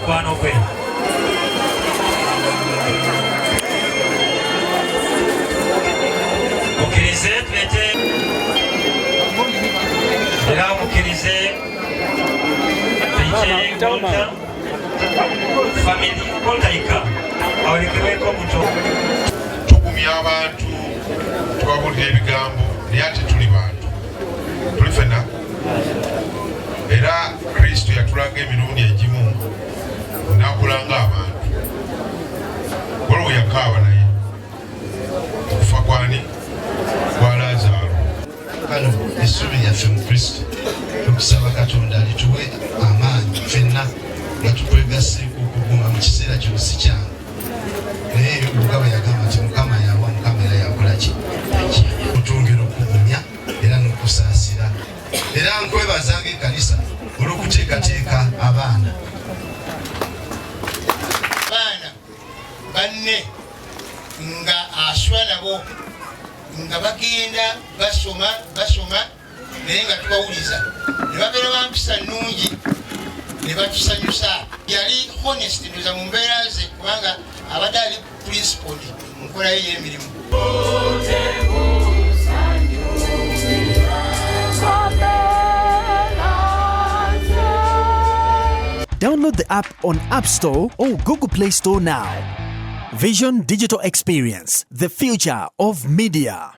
Mukwano gwe. Mukkirize tuleete era mukkirize tuyite Walter family Walter Ika awerekerweko omuto. Tugumya abantu, tubabuulira ebigambo, naye ate tuli bantu, tuli fenna. Era Kristo yatulaga emirundi egimu n'akulanga abantu. Waliwo yakaaba naye okufa kwani kwa Laazaalo. Kano essuubi lyaffe mu Kristo, tukusaba Katonda alituwe amaanyi ffenna nga tukwegasseeko okuguma mu kiseera kino. Si kyangu, naye Mugaba yagamba nti Mukama yawa, Mukama era yakola ki, otwongera okugumya era n'okusaasira. Era nkwebaza ng'ekkanisa olw'okuteekateeka abaana. Abaana banne nga asula nabo nga bagenda basoma basoma, naye nga tubawuliza ne babeera bampisa nnungi ne batusanyusa. Yali honest ndoza mu mbeera ze, kubanga abadde ali principled mu nkola ye y'emirimu. Download the app on App Store or Google Play Store now. Vision Digital Experience, the future of media.